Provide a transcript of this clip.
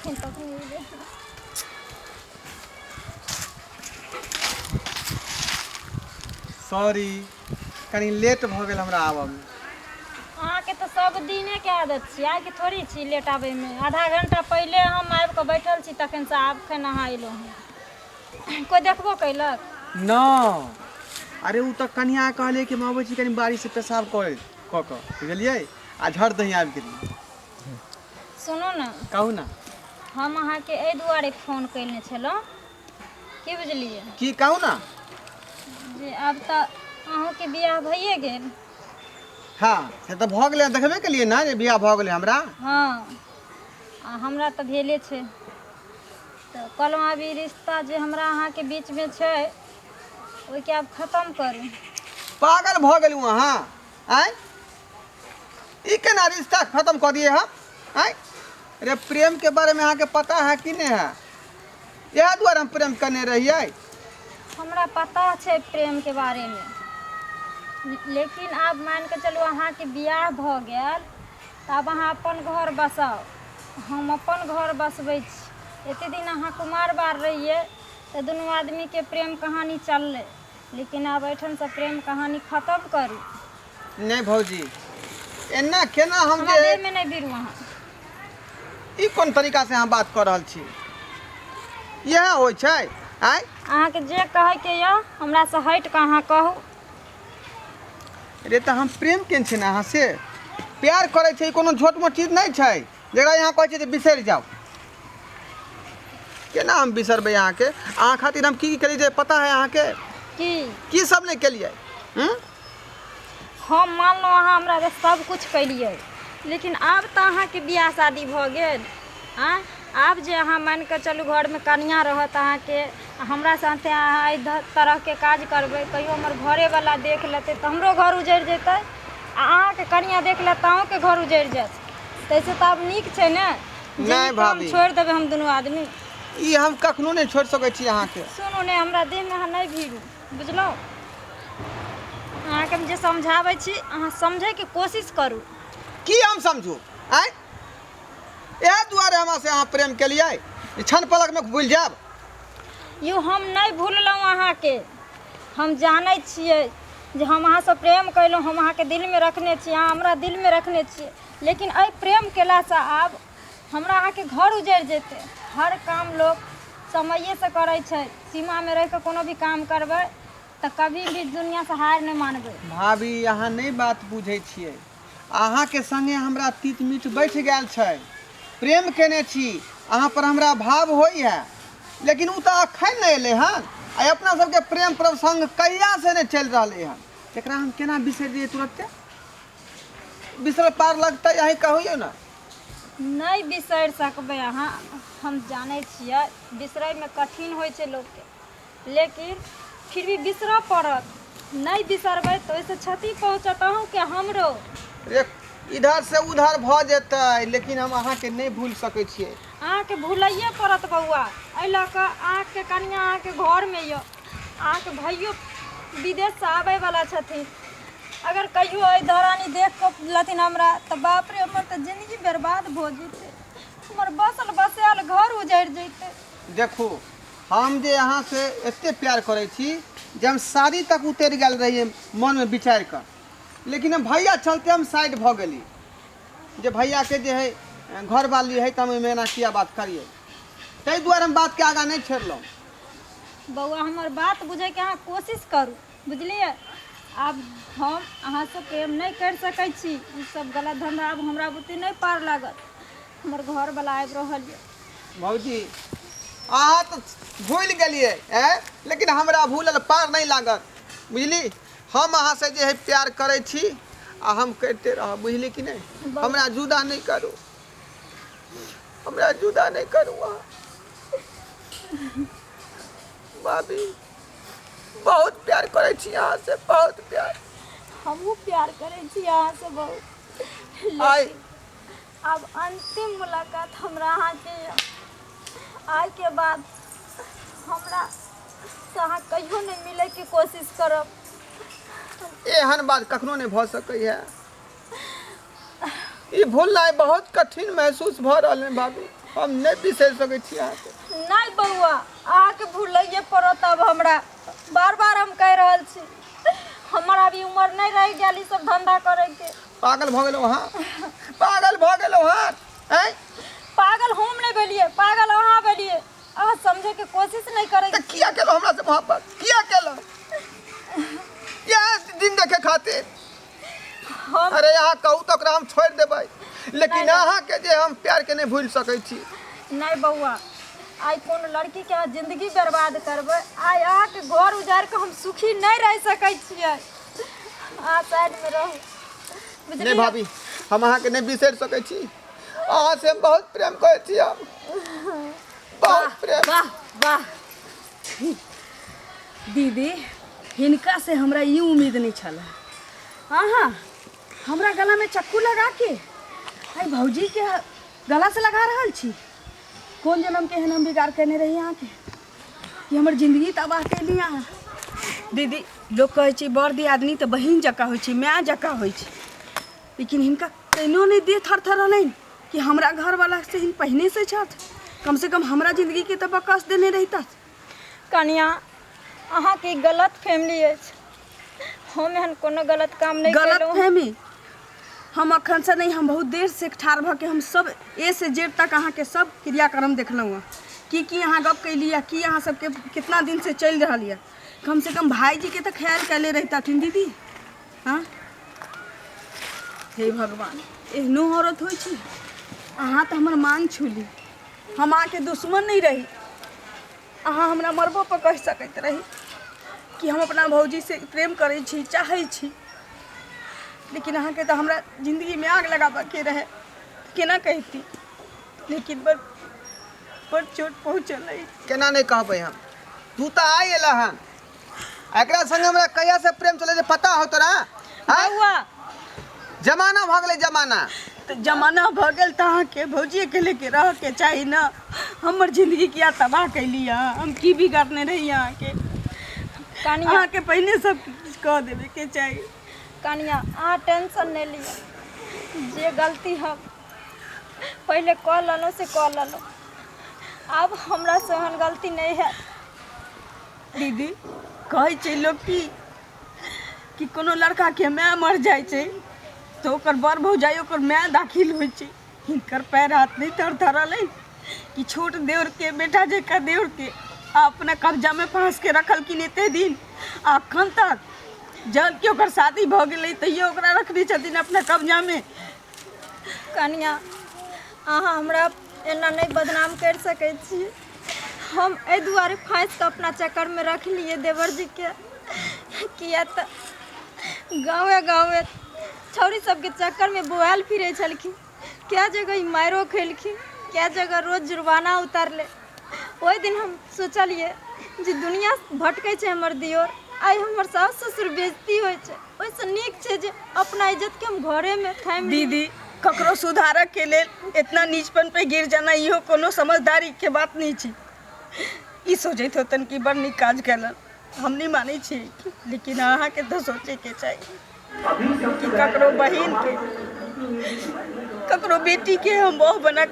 एखन तक नहि एलै। सॉरी, कनि लेट भऽ गेल हमरा आबऽमे। अहाँके तऽ सब दिनेके आदत छी, आइके थोड़ी छी लेट आबैमे। आधा घंटा पहिले हम आबि कऽ बैठल छी तखनसँ, आब खन अहाँ अयलहुँ हँ। कोइ देखबो कयलक? न अरे, ओ तऽ कनिया कहलियै कि हम अबै छी कनि बाड़ीसँ पेशाब कऽ कऽ कऽ, बुझलियै? आ झट दही आबि गेलियै। सुनू ने। कहू ने। हम अहाँके एहि दुआरे फोन कयने छलहुँ, की बुझलियै? की, कहू ने। जे आब तऽ अहूँके बियाह भइए गेल। हँ, से तऽ भऽ गेलै, देखबे केलियै ने जे बियाह भऽ गेलै हमरा। हँ, आ हमरा तऽ भेले छै, तऽ कहलहुँ आब ई रिश्ता जे हमरा अहाँके बीचमे छै, ओहिके आब खतम करू। पागल भऽ गेलहुँ अहाँ? आँय, ई केना रिश्ता खतम कऽ दिए हम? आँय रे, प्रेमके बारेमे अहाँके पता है कि नहि है? इएह दुआरे हम प्रेम करने रहियै। हमरा पता छै प्रेमके बारेमे, लेकिन आब मानि कऽ चलू अहाँके बियाह भऽ गेल, तऽ आब अहाँ अपन घर बसाउ, हम अपन घर बसबै छी। एते दिन अहाँ कुमार बार रहियै तऽ दुनू आदमीके प्रेम कहानी चललै, लेकिन आब एहिठामसँ प्रेम कहानी खतम करू। नहि भौजी, एना केना हम हमरा जे देहमे नहि भिड़ू अहाँ। ई कोन तरीका से अहाँ बात कऽ रहल छी? इएह होइ छै? आँय? अहाँके जे कहैके यऽ, हमरासँ हटि कऽ अहाँ कहू। रे, तऽ हम प्रेम केने छी ने अहाँ से, प्यार करै छै। ई कोनो छोट मोट चीज नहि छै जकरा अहाँ कहै छियै जे बिसरि जाउ। केना हम बिसरबै अहाँके? अहाँ खातिर हम की की केलियै जे पता है अहाँके? की? की सब नहि केलियै? हूँ। हम मानलहुँ, अहाँ हमरा लए सब किछु केलियै, लेकिन आब तऽ अहाँके बियाह शादी भऽ गेल। आँय, आब जे अहाँ मानि कऽ चलू घरमे कनिआँ रहत अहाँके, आ हमरा साथे अहाँ एहि तरहके काज करबै, कहियो हमर घरेवला देख लेतै तऽ हमरो घर उजड़ि जेतै, आ अहाँके कनिआँ देख लेत तऽ अहूँके घर उजड़ि जायत। ताहिसँ तऽ आब नीक छै ने जे नहि ई काम भाभी। छोड़ि देबै हम दुनू आदमी। ई हम कखनो नहि छोड़ि सकै छी अहाँके। सुनू ने, हमरा देहमे अहाँ नहि भिड़ू, बुझलहुँ? अहाँके हम जे समझाबै छी, अहाँ समझैके कोशिश करू। की हम समझू? आँय, इएह दुआरे हमरा से अहाँ प्रेम केलियै जे क्षण पलकमे भूलि जायब? यौ, हम नहि भूललहुँ अहाँके। हम जानै छियै जे हम अहाँसँ प्रेम कयलहुँ, हम अहाँके दिलमे रखने छी, अहाँ हमरा दिलमे रखने छियै, लेकिन एहि प्रेम केलासँ आब हमरा अहाँके घर उजड़ि जेतै। हर काम लोक समयेसँ करै छै। सीमामे रहि कऽ कोनो भी काम करबै तऽ कभी भी दुनिआँसँ हारि नहि मानबै। भाभी, अहाँ नहि बात बुझै छियै। अहाँके संगे हमरा तीत मीठ बैठ गेल छै। प्रेम केने छी अहाँ पर, हमरा भाव होइए, लेकिन ओ तऽ अखन नहि एलै हन। आ अपना सबके प्रेम प्रसंग कहियासँ नहि चलि रहलै हन, एकरा हम केना बिसरि जइयै तुरन्ते? बिसरल पार लगतै? अहीं कहियौ ने। नहि बिसरि सकबै अहाँ, हम जानै छियै। बिसरैमे कठिन होइ छै लोकके, लेकिन फिर भी बिसरऽ पड़त। नहि बिसरबै तऽ ओहिसँ क्षति पहुँचत अहूँके, हमरो। रे, इधर से उधर भऽ जेतै, लेकिन हम अहाँके नहि भूलि सकै छियै। अहाँके भूलैए पड़त बौआ, एहि लऽ कऽ अहाँके कनिआँ अहाँके घरमे यऽ, अहाँके भैयो विदेशसँ आबैवला छथिन। अगर कहियो एहि दौरान ई देख कऽ लेथिन हमरा, तऽ बाप रे, हमर तऽ जिन्दगी बर्बाद भऽ जेतै, हमर बसल बसायल घर उजड़ि जेतै। देखू, हम जे अहाँसँ एते प्यार करै छी जे हम शादी तक उतरि गेल रहियै मनमे विचारि कऽ, लेकिन हम भैया चलते हम साइड भऽ गेली जे भैयाके जे है घरवाली है, तऽ हम ओहिमे एना किया बात करियै? ताहि दुआरे हम बातके आगाँ नहि छेड़लहुँ। बौआ, हमर बात बुझैके अहाँ कोशिश करू, बुझलियै? आब हम अहाँसँ प्रेम नहि करि सकै छी। ई सब गलत धन्धा आब हमरा बुते नहि पार लागत। हमर घरवला आबि रहल यऽ। भौजी, अहाँ तऽ भूलि गेलियै ऐं, लेकिन हमरा भूलल पार नहि लागत, बुझली? हम अहाँसँ जे है प्यार करै छी आ हम करिते रहब, बुझली कि नहि? हमरा जुदा नहि करू, हमरा जुदा नहि करू अहाँ। भाभी, बहुत प्यार करै छी अहाँसँ, बहुत प्यार। हमहूँ प्यार करै छी अहाँसँ बहुत। आइ आब अंतिम मुलाकात हमरा अहाँके यऽ। आइके बाद हमरा से अहाँ कहियो नहि मिलैके कोशिश करब। एहन बात कखनो नहि भऽ सकैए। ई भूलनाइ बहुत कठिन महसूस भऽ रहल है भाभी। हम नहि बिसरि सकै छी अहाँके। नहि बौआ, अहाँके भूलैए पड़त आब हमरा। बार बार हम कहि रहल छी, हमर अभी उमर नहि रहि गेल ई सब धंधा करैके। पागल भऽ गेलहुँ अहाँ, पागल भऽ गेलहुँ अहाँ। आँय, पागल हम नहि भेलियै, पागल अहाँ भेलियै। अहाँ समझैके कोशिश नहि करै। तऽ किया केलहुँ हमरा से मोहब्बत? किया केलहुँ इएह दिन देखे खातिर? हम अरे अहाँ कहू तऽ ओकरा हम छोड़ि देबै, लेकिन नहि। अहाँके जे हम प्यारके नहि भूलि सकै छी। नहि बौआ, आइ कोनो लड़कीके अहाँ जिंदगी बर्बाद करबै, आइ अहाँके घर उजाड़ि कऽ हम सुखी नहि रहि सकै छियै। अहाँ साइडमे रहू, नहि बुझलियै? भाभी, हम अहाँके नहि बिसरि सकै छी। अहाँ से हम बहुत प्रेम करै छी, हम बहुत प्रेम। वाह वाह दीदी, हिनका से हमरा ई उम्मीद नहीं छल। हाँ, हमरा गला में चक्कू लगा के आई भौजी के गला से लगा रहल छी। कोन जन्म के एहन हम बिगाड़ केने रही अहाँके कि हमर जिंदगी तबाह कैली अहाँ? दीदी, लोक कहै छै बड़ दियादनी तऽ बहिन जकाँ होइ छै, माय जकाँ होइ छै, लेकिन हिनका केनो नहि देह थरथरलनि कि हमरा घरवाला से हिन पहिने से छथि। कम से कम हमरा जिंदगी के तऽ बकस देने रहितथि। कनिया, अहाँके ई गलत फैमिली अछि। हम एहन कोनो गलत काम नहि गलत केलहुँ। फहमी हम अखन से नहीं, हम बहुत देर से ठाढ़ भऽ के हम सब ए से जेड तक अहाँके सब क्रियाक्रम देखलहुँ हँ, की की अहाँ गप कैली आ की अहाँ सबके कितना दिन से चलि रहल यऽ। कम से कम भाईजी के तऽ ख्याल कैले रहितथिन दीदी। हाँ, हे भगवान, एहनो औरत होइ छै? अहाँ तऽ हमर मांग छूली। हम अहाँके दुश्मन नहि रही। अहाँ हमरा मरबो पर कहि सकैत रही कि हम अपना भौजीसँ प्रेम करै छी, चाहै छी, लेकिन अहाँके तऽ हमरा जिन्दगीमे आग लगाबऽके रहै, केना कहिती? लेकिन बड़ बड़ चोट पहुँचल अछि। केना नहि कहबै हम? तू तऽ आइ एला हन, आ एकरा संगे हमरा कहिया से प्रेम चलै छै पता हो तोरा? आँय? बौआ, जमाना भऽ गेलै जमाना। तऽ जमाना भऽ गेल तऽ अहाँके भौजिएके लेके रहऽके चाही ने। हमर जिन्दगी किया तबाह कैली अहाँ? हम की बिगाड़ने रही अहाँके? कनिया, अहाँके पहिने सब किछु कऽ देबेके चाही। कनिया, अहाँ टेंशन नहि लिअ। जे गलती हम पहिले कऽ लेलहुँ से कऽ लेलहुँ, आब हमरासँ एहन गलती नहि हैत। दीदी, कहै छै लोक की कि कोनो लड़काके माय मर जाइ छै तऽ ओकर बड़ भौजाइ ओकर माय दाखिल होइ छै। हिनकर पैर हाथ नहि थरथरल अइ कि छोट देउरके बेटा जकाँ देउरके आ अपना कब्जामे फाँसके रखलखिन एते दिन आ अखन तक, जबकि ओकर शादी भऽ गेलै तैयो ओकरा रखने छथिन अपना कब्जामे। कनिया, अहाँ हमरा एना नहि बदनाम करि सकै छी। हम एहि दुआरे फाँसि कऽ अपना चक्करमे रखलियै देवरजीके, किया तऽ गाँवे गाँवे छौड़ी सबके चक्करमे बौआयल फिरै छलखिन। कए जगह ई मारिओ खेलखिन, कए जगह रोज जुर्माना उतरलै। ओहि दिन हम सोचलियै जे दुनिया भटकै छै हमर दियोर, आइ हमर साउस ससुर बेइज्जती होइ छै, ओहिसँ नीक छै जे अपना इज्जतके हम घरेमे थामि ली। दीदी, ककरो सुधारऽ के लेल इतना नीचपन पे गिर जाना इहो कोनो समझदारी के बात नहीं छै। ई सोचैत होतन कि बड़ नीक काज केलन, हम नहीं मानै छी, लेकिन अहाँके तऽ सोचैके चाही कि ककरो बहिन के, ककरो बेटी के हम बहु बना के